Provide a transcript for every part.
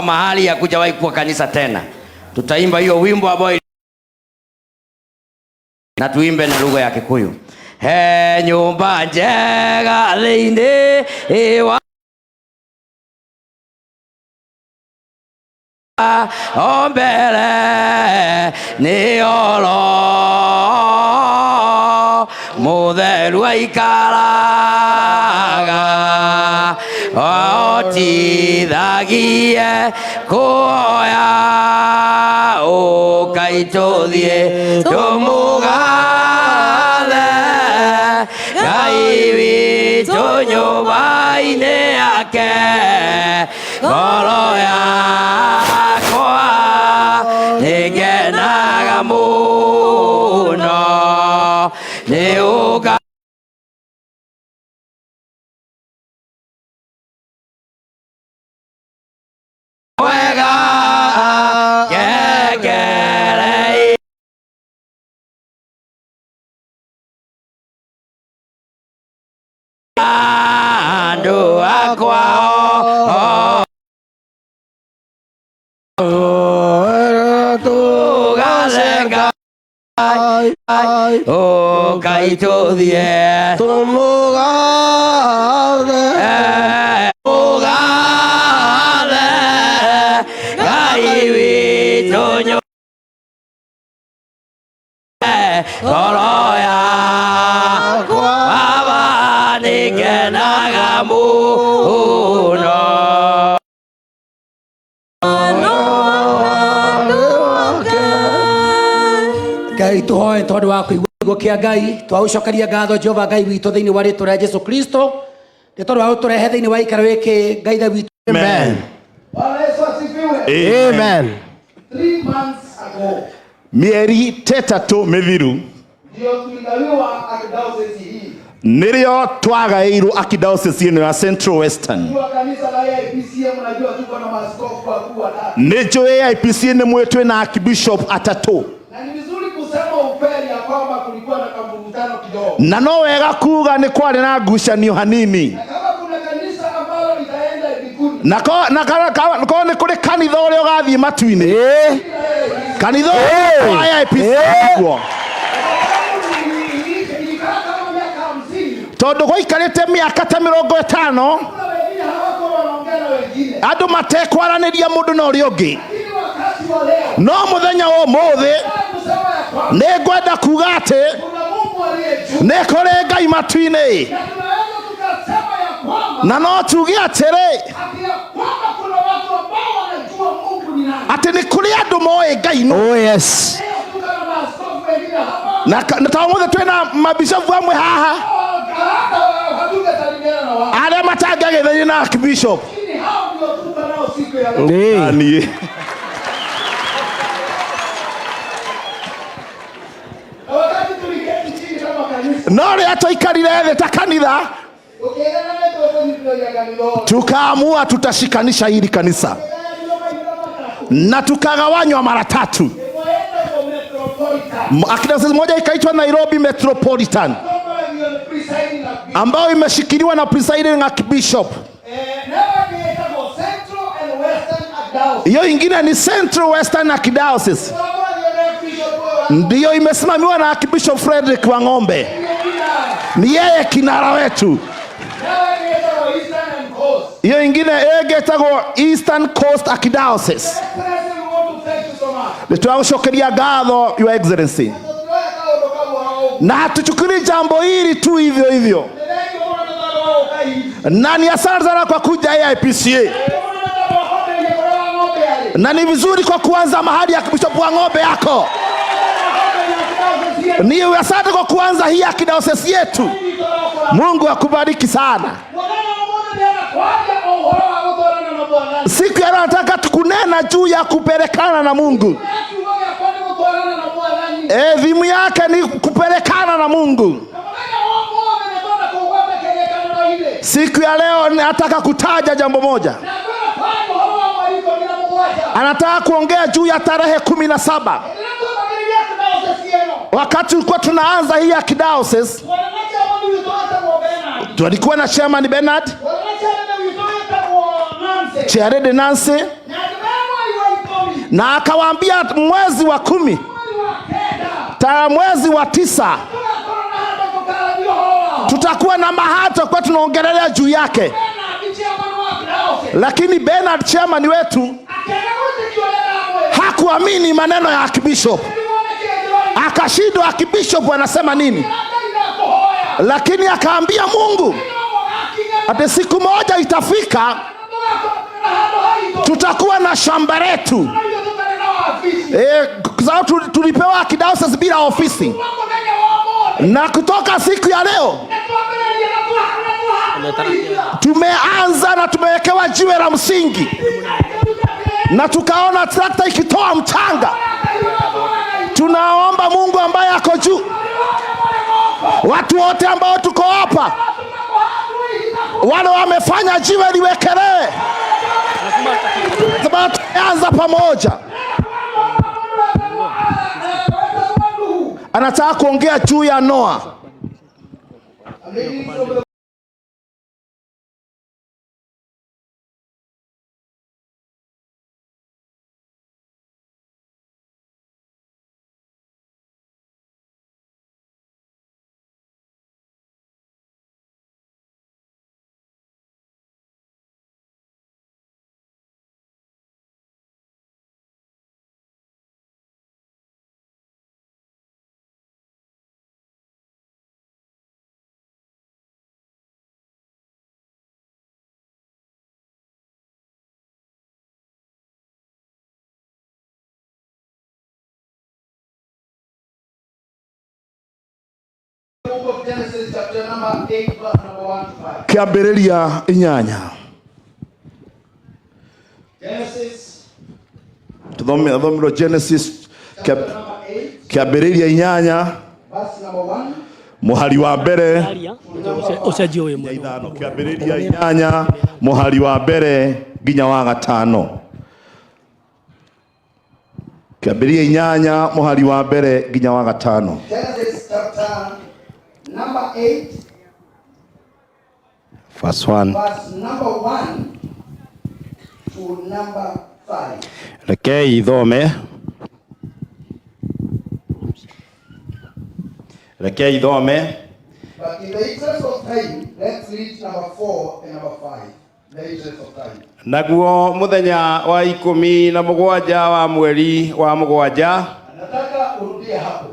Mahali ya kujawahi kuwa kanisa tena. Tutaimba hiyo wimbo ambao na tuimbe na lugha ya Kikuyu. He nyumba njega thĩinĩ wa o mbere nĩ oro mũtheru aikaraga otithagie kuoya ũkai tũthiĩ tũmũgathe Ngai witũ nyũmba-inĩ yake ngoro yakwa nĩngenaga mũno nĩ ũka wega ngengere andũ akwa tũgathe Ngai ũkai tũthiĩ Tũmũgathe. Mũgathe Ngai witũ ngoro yakwa Baba nĩngenaga mũno. Ngai tuhoe tondu wa kuigua kiugo kia Ngai twagũcokeria ngatho Jehova Ngai witũ thĩinĩ wa rĩtwa rĩa Jesu Kristo nĩ tondũ wa gũtũrehe thĩinĩ wa ikaro gĩkĩ Ngai ithe witũ. Amen. Bwana Yesu asifiwe. Amen. 3 months ago Mĩeri tetatũ mĩthiru ndio tuligawiwa archdiocese hii. Nĩrĩo twagaĩirwo archdiocese ĩno ya Central Western. Kwa kanisa la AIPCA mnajua tuko na maaskofu wakuu watatu. Nĩ njũĩ AIPCA nĩ mwĩ twĩna archbishop atatũ. Na ni vizuri kusema ukweli ya kwamba kulikuwa na kamvurutano kidogo. Na no wega kuga nĩ kwarĩ na ngucanio hanini. Na kama kuna kanisa ambalo litaenda mbinguni, Na ko nĩ kũrĩ kanitha ũrĩa ũgathiĩ matu-inĩ, kanitha ũrĩa wa AIPCA kuo. Ilikaa kama miaka 50. Tondũ gwaikarĩte mĩaka ta 50. Kuna wengine hawakuwa wanaongea na wengine. Andũ matekwaranĩria mũndũ na ũrĩa ũngĩ. Lakini wakati wa leo, No mũthenya wa ũmũthĩ nataka kusema ya kwamba nĩ ngwenda kuga atĩ kuna Mungu aliye juu. nĩ kũrĩ Ngai matu-inĩ. Na tunaweza tukasema ya kwamba Na no tuge atĩrĩ ati ya kwamba kuna watu ambao wanajua Mungu ni nani. Atĩ nĩ kũrĩ andũ moĩ Ngai nũ. Oh yes. Leo tuko na maaskofu wengine hapa. Na ta ũmũthĩ twĩna mabishopu amwe haha Hata hatungesalimiana na wao. Arĩa matangĩagĩthanie na archbishop. Lakini hao ndio tuko nao siku ya leo. Hey. Niĩ. Na wakati tuliketi chini kama kanisa, No rĩrĩa twaikarire thĩ ta kanitha, ukiendana na kanitha. Tukaamua tutashikanisha hili kanisa na tukagawanywa mara tatu. Archdiocese moja ikaitwa Nairobi Metropolitan ambayo imeshikiliwa na presiding archbishop. Hiyo ingine ni Central Western Archdiocese, ndiyo imesimamiwa na Archbishop Frederick Wang'ombe, ni yeye kinara wetu. Hiyo ingine ĩngĩtagwo Eastern Coast Archdiocese. Nĩ twagũcokeria ngatho, Your Excellency, na hatuchukuli jambo hili tu hivyo hivyo, na ni asante sana kwa kuja AIPCA, na ni vizuri kwa kuanza mahali ya Bishop wa ng'ombe yako. Ni asante kwa kuanza hii archdiocese yetu. Mungu akubariki sana. Siku ya leo nataka tukunena juu ya kupelekana na Mungu. Theme yake ni kupelekana na Mungu. Siku ya leo nataka kutaja jambo moja. Anataka kuongea juu ya tarehe 17. Wakati tulikuwa tunaanza hii archdiocese, tulikuwa na chairman Bernard, chairlady Nancy, Na akawaambia mwezi wa 10 ta mwezi wa 9 tutakuwa na mahali tutakuwa tunaongelelea juu yake. Lakini Bernard chairman wetu hakuamini maneno ya archbishop, akashindwa archbishop anasema nini, lakini akaambia Mungu ati siku moja itafika tutakuwa na shamba letu. Kwa tulipewa archdiocese bila ofisi, na kutoka siku ya leo tumeanza na tumewekewa jiwe la msingi, na tukaona trakta ikitoa mchanga. Tunaomba Mungu ambaye ako juu, watu wote ambao tuko hapa, wale wamefanya jiwe liwekelewe, sababu tumeanza pamoja. Anataka kuongea juu ya Noa. Book of Genesis, chapter number 8, verse number 1 to 5. Kĩambĩrĩria 8. Genesis, Tuthomirwo Genesis chapter number 8, kĩambĩrĩria 8 verse number 1 mũhari wa mbere ũcenjio wĩ mwena. 5. Kĩambĩrĩria 8 mũhari wa mbere nginya wa 5. Kĩambĩrĩria 8 mũhari wa mbere nginya wa 5. Genesis chapter number 8, Verse 1. verse number 1 to number 5. Rekei ithome. Rekei ithome. But in the interest of time, let's read number 4 and number 5. In the interest of time. Naguo muthenya wa 17 wa mweri wa 7. Nataka urudie hapo.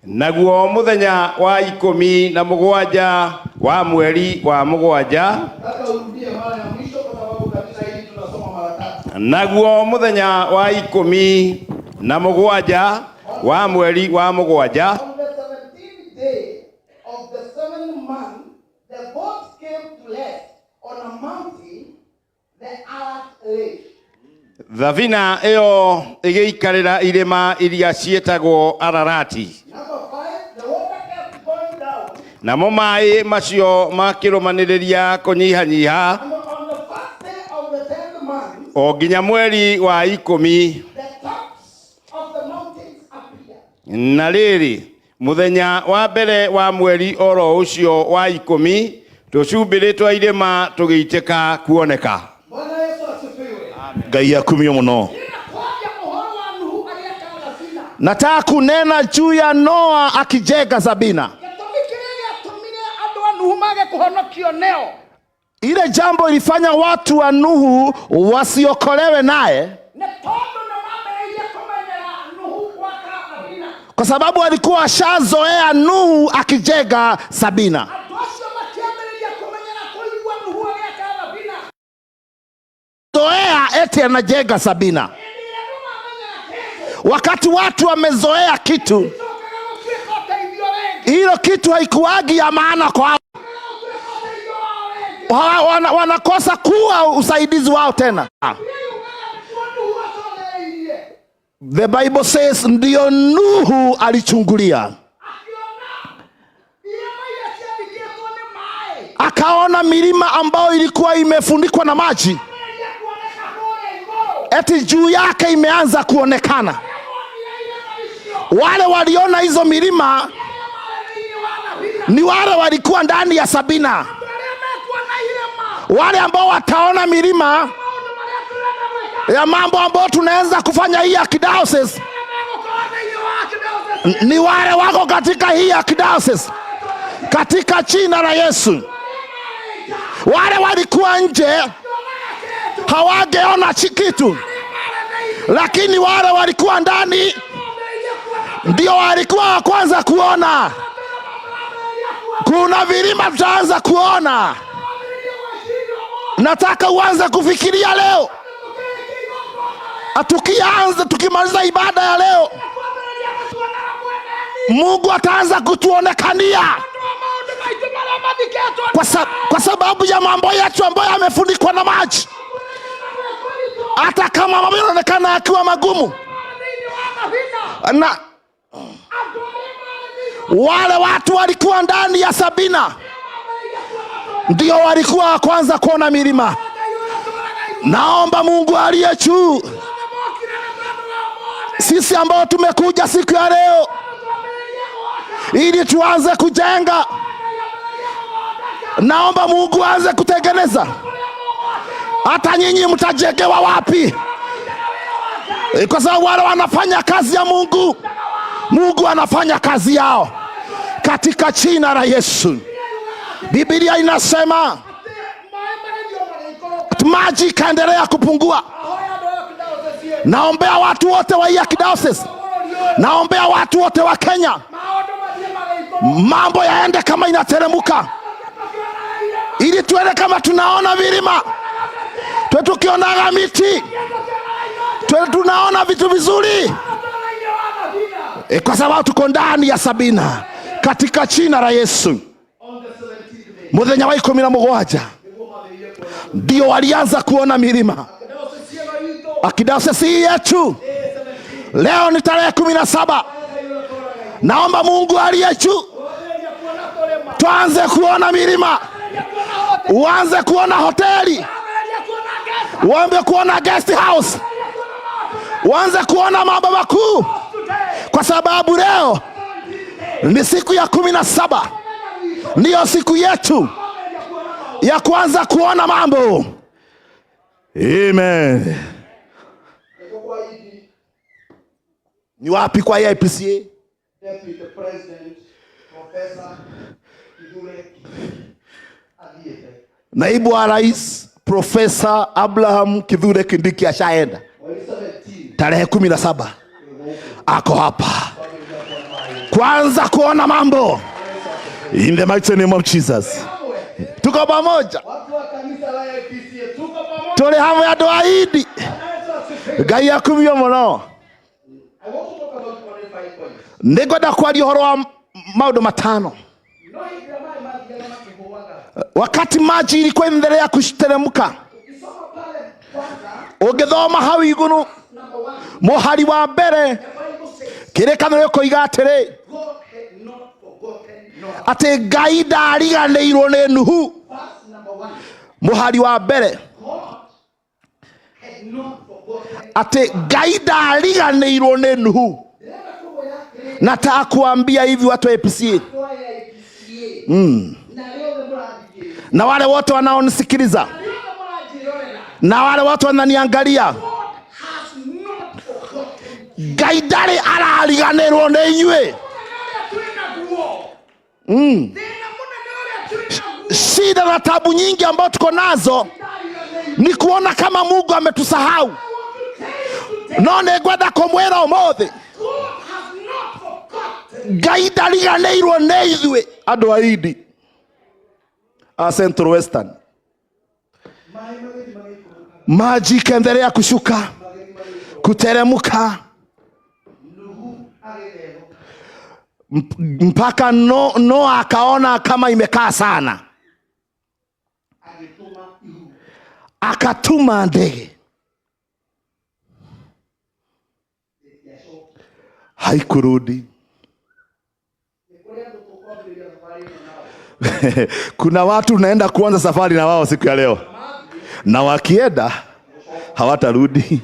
Naguo muthenya wa 17 wa mweri wa 7. Nataka urudie mara ya mwisho kwa sababu kanisa hili tunasoma mara tatu. Naguo muthenya wa 17 wa mweri wa 7. On the 17th day of the 7th month, the boat came to rest on a mountain, the Ararat Lake. Thabina ĩyo ĩgĩikarĩra irĩma iria ciĩtagwo Ararati. Number 5, the water kept going down. Namo maĩ macio makĩrũmanĩrĩria kũnyihanyiha And on the first day of the 10th month, o nginya mweri wa 10. the tops of the mountains appeared. Na rĩrĩ, mũthenya wa mbere wa mweri oro ũcio wa 10, tũcumbĩrĩ twa irĩma tũgĩitĩka kuoneka. Bwana Yesu asifiwe. Ngai akumio mũno. Ninakwambia ũhoro wa Nuhu agĩaka thabina. Nataka kunena juu ya Noa akijenga Sabina. Gĩtũmi kĩrĩa gĩatũmire andũ a Nuhu mage kũhonokio neo Ile jambo ilifanya watu wa Nuhu wasiokolewe naye nĩ tondũ nĩ mambĩrĩirie kũmenyera Nuhu gwaka thabina. kwa sababu alikuwa ashazoea Nuhu akijenga Sabina. Andũ acio makĩambĩrĩria kũmenyera kũigua Nuhu agĩaka thabina. Zoea eti anajenga Sabina. Hĩndĩ ĩrĩa andũ mamenyera kĩndũ, Wakati watu wamezoea kitu, gĩcokaga gũtuĩka ũteithio rĩngĩ. hilo kitu haikuagi ya maana kwao. Gũtuĩka ũteithio wao rĩngĩ. Wanakosa kuwa usaidizi wao tena. Biblia yugaga nĩkuo Nuhu aconereirie. The Bible says ndio Nuhu alichungulia, Akiona irĩma iria ciathikĩtwo nĩ maĩ, akaona milima ambayo ilikuwa imefunikwa na maji, ambĩrĩria kuoneka kũrĩa igũrũ. eti juu yake imeanza kuonekana. Arĩa monire irĩma icio, Wale waliona hizo milima arĩa marĩ thĩinĩ wa thabina, ni wale walikuwa ndani ya Sabina. andũ arĩa mekuona irĩma, Wale ambao wataona milima maũndũ marĩa tũrenda Ya mambo ambayo tunaweza kufanya hii archdiocese ni wale wako katika hii archdiocese, katika jina la Yesu. Wale walikuwa nje hawangeona kitu, lakini wale walikuwa ndani ndio walikuwa wa kwanza kuona. Kuna vilima tutaanza kuona. Nataka uanze kufikiria leo, tukianza tukimaliza ibada ya leo, Mungu ataanza kutuonekania kwa sababu ya mambo yetu ambayo yamefunikwa na maji. Hata kama mambo yanaonekana yakiwa magumu, na wale watu walikuwa ndani ya Sabina ndio walikuwa wa kwanza kuona milima. Naomba Mungu aliye juu, sisi ambao tumekuja siku ya leo ili tuanze kujenga, naomba Mungu aanze kutengeneza. Hata nyinyi mtajengewa wapi? Kwa sababu wale wanafanya kazi ya Mungu, Mungu anafanya kazi yao katika jina la Yesu. Biblia inasema maji ikaendelea kupungua. Naombea watu wote wa hii archdiocese, naombea watu wote wa Kenya, mambo yaende kama inateremuka, ili tuende kama tunaona vilima, tuwe tukionaga miti, tuwe tunaona vitu vizuri, kwa sababu tuko ndani ya Sabina, katika jina la Yesu. Muthenya wa 17 ndio walianza kuona milima. Archdiocese hii yetu leo ni tarehe 17. Naomba Mungu aliye juu tuanze kuona milima, uanze kuona hoteli, uanze kuona guest house, uanze kuona mambo makuu, kwa sababu leo ni siku ya 17, ndiyo siku yetu ya kuanza kuona mambo. Amen. Ni wapi kwa AIPCA? Deputy President Professor Kithure athiĩte. Naibu wa Rais Profesa Abraham Kithure Kindiki ashaenda Mweri 17 tarehe 17, ako hapa kwanza kuona mambo in the mighty name of Jesus. Tuko pamoja, Watu wa kanisa la AIPCA tuko pamoja. tuli hamwe andu a Idi. Yesu asifiwe. Ngai akumio muno. I want to talk about only 5 points. Nĩngwenda kwaria ũhoro wa maũndũ matano. No hĩndĩ ĩrĩa maĩ mathiaga makĩhũaga, Wakati maji ilikuwa inaendelea kuteremka, ukisoma pale kwanza ũngĩthoma hau igũrũ number 1, mũhari wa mbere, the Bible says kĩrĩkanĩro gĩkoiga atĩrĩ, God had not forgotten Noah. atĩ Ngai ndariganĩirwo nĩ Nuhu. Verse number 1, Mũhari wa mbere, God had not forgotten. atĩ Ngai ndariganĩirwo nĩ Nuhu. Ndĩrenda kũmwĩra atĩrĩ, Nataka kuambia hivi watu wa APCA andũ aya APCA na arĩa othe mũrathikĩrĩria, na wale wote wanaonisikiliza arĩa othe mũranjĩrorera, na wale wote wananiangalia, God has not forgotten. Ngai ndarĩ arariganĩrwo nĩ inyuĩ. Ũrĩa twĩ naguo. Thĩna mũnene ũrĩa twĩ naguo. Shida na tabu nyingi ambazo tuko nazo ni kuona kama Mungu ametusahau. No nĩngwenda kũmwĩra ũmũthĩ, God has not forgotten. Ngai ndariganĩirwo nĩ ithuĩ andũ a Idi a Central Western. Maĩ magĩthiĩ magĩikũrũkaga, Maji ikaendelea kushuka, kuteremka Nuhu agĩtherũka. mpaka Noa akaona kama imekaa sana, Agĩtũma ihu. akatuma ndege, Rĩtiacokire. haikurudi. Nĩ kũrĩ andũ tũkwambĩrĩria thabarĩ ĩno nao. Kuna watu unaenda kuanza safari na wao siku ya leo, na wakienda hawatarudi.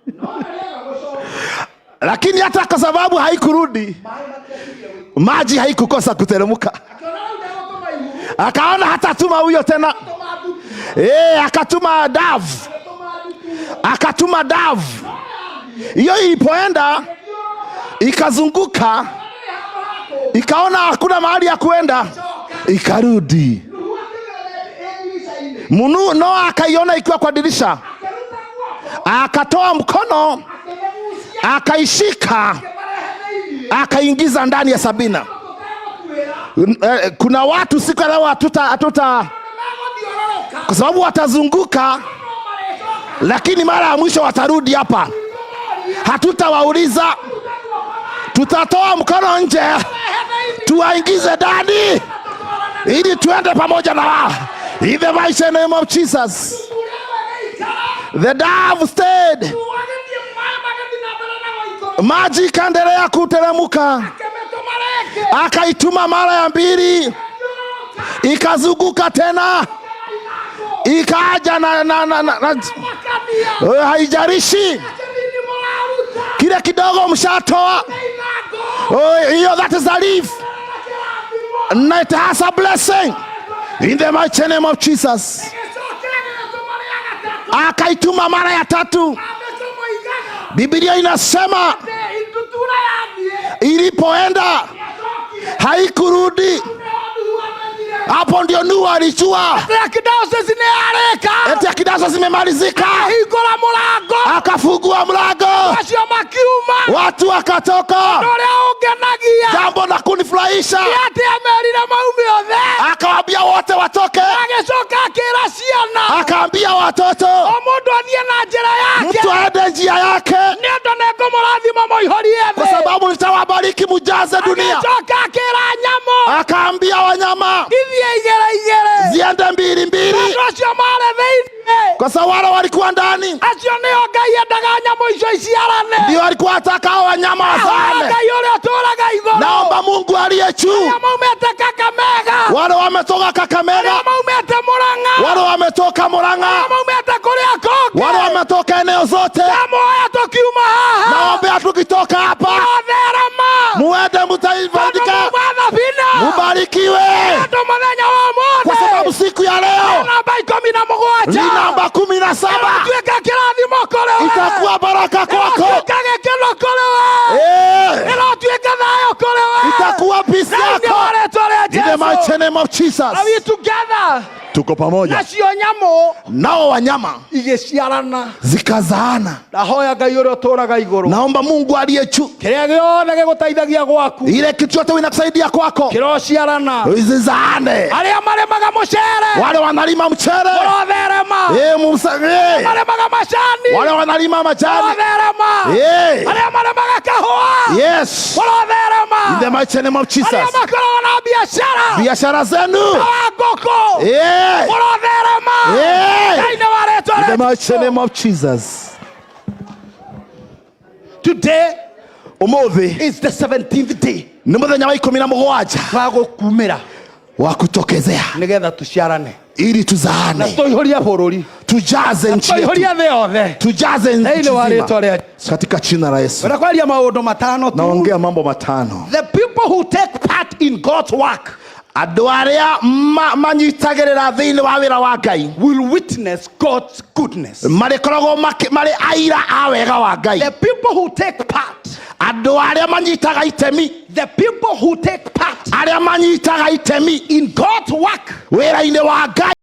No marega gũcoka, Lakini hata kwa sababu haikurudi, maĩ matiatigire gũikũrũka. maji haikukosa kuteremka. Akĩona rĩu ndegũtũma ihu, Akaona hatatuma huyo tena, tũma ndutura. akatuma dove, Agĩtũma ndutura. Akatuma dove. Hiyo ilipoenda ikazunguka, ikaona hakuna mahali ya kuenda, ikarudi. Munu Noa akaiona ikiwa kwa dirisha, akatoa mkono, akaishika, akaingiza ndani ya safina. Kuna watu siku ya leo hatuta, kwa sababu watazunguka, lakini mara ya mwisho watarudi hapa. Hatutawauliza, tutatoa mkono nje tuwaingize ndani ili tuende pamoja na wao. In the mighty name of Jesus. The dove stayed. Maji ikaendelea kuteremuka, akaituma mara ya mbili, ikazunguka tena, ikaja na haijalishi kile kidogo mshatoa. Oh, hiyo, that is a leaf and it has a blessing in the mighty name of Jesus. Akaituma mara ya tatu. Biblia inasema ilipoenda haikurudi. Hapo ndio Nuhu alijua Archdiocese nĩ yarĩka. Eti archdiocese zimemalizika. Hingũra mũrango. Akafungua mlango, Acio makiuma. Watu wakatoka. Ũrĩa ũngenagia Jambo la kunifurahisha, nĩ atĩ amerire maume othe. Akawaambia wote watoke, Agĩcoka akĩra ciana, akaambia watoto, o mũndũ athiĩ na njĩra yake, mtu aende njia yake, nĩ ũndũ nĩngũmũrathima mũihũrie kwa thĩ. Sababu nitawabariki mujaze dunia. Agĩcoka akĩra nyamũ, Akaambia wanyama ithiĩ igĩrĩ igĩrĩ, ziende mbili mbili, andũ acio marĩ thĩinĩ, kwa sababu wale walikuwa ndani acio nĩo Ngai endaga nyamũ icio iciarane. Ndio alikuwa ataka hao wanyama wazaane. Ngai ũrĩa ũtũũraga igũrũ, Naomba Mungu aliye juu, arĩa maumĩte Kakamega, wale wametoka Kakamega, arĩa maumĩte Mũrang'a, wale wametoka Murang'a, arĩa maumĩte kũrĩa kũngĩ, wale wametoka eneo zote, ndamoya tũkiuma haha, naombea tukitoka hapa totherema, muende mtafaidika, tondũ thabina, mubarikiwe, tondũ mũthenya wa kwa ũmũthĩ sababu siku ya leo namba 17 ni namba 17, ĩratuĩka kĩrathimo kũrĩ we, itakuwa baraka kwako, ĩrotuĩka gĩkeno kũrĩ we, ĩrotuĩka thayũ kũrĩ we, itakuwa peace thĩinĩ yako wa rĩtwa rĩa in the Jesũ. Mighty name of Jesus. Are we together? Tuko pamoja. Nacio nyamũ Nao wanyama igĩciarana. Zikazaana. Ndahoya Ngai ũrĩa ũtũũraga igũrũ, Naomba Mungu aliye juu, kĩrĩa gĩothe gĩgũteithagia gwaku ile kitu yote inakusaidia kwako kĩrociarana. Zizaane. Arĩa marĩmaga mũcere, Wale wanalima mchere, mũrotherema. Eh, Marĩmaga macani, wale wanalima majani, mũrotherema. Arĩa marĩmaga kahũa, yes, mũrotherema. in the mighty name of Jesus. Arĩa makoragwo na biacara Biashara zenu, wa ngũkũ, mũrotherema thĩinĩ wa rĩtwa in the rĩa mighty Jesũ. Name of Jesus. Today Umuthi is the 17th day nĩ mũthenya wa 17 wa gũkumĩra, wa kutokezea, nĩgetha tũciarane ili na tuzaane, tũihũrie bũrũri, tujaze nchi yetu, tũihũrie thĩ yothe tujaze nchi thĩinĩ wa nzima rĩtwa rĩa katika jina la Yesu. Wenda kwaria maũndũ matano tu. Naongea mambo matano. The people who take part in God's work Andũ arĩa manyitagĩrĩra thĩinĩ wa wĩra wa Ngai will witness God's goodness. Marĩkoragwo marĩ aira a wega wa Ngai. The people who take part, Andũ arĩa manyitaga itemi, the people who take part arĩa manyitaga itemi in God's work wĩra-inĩ wa Ngai.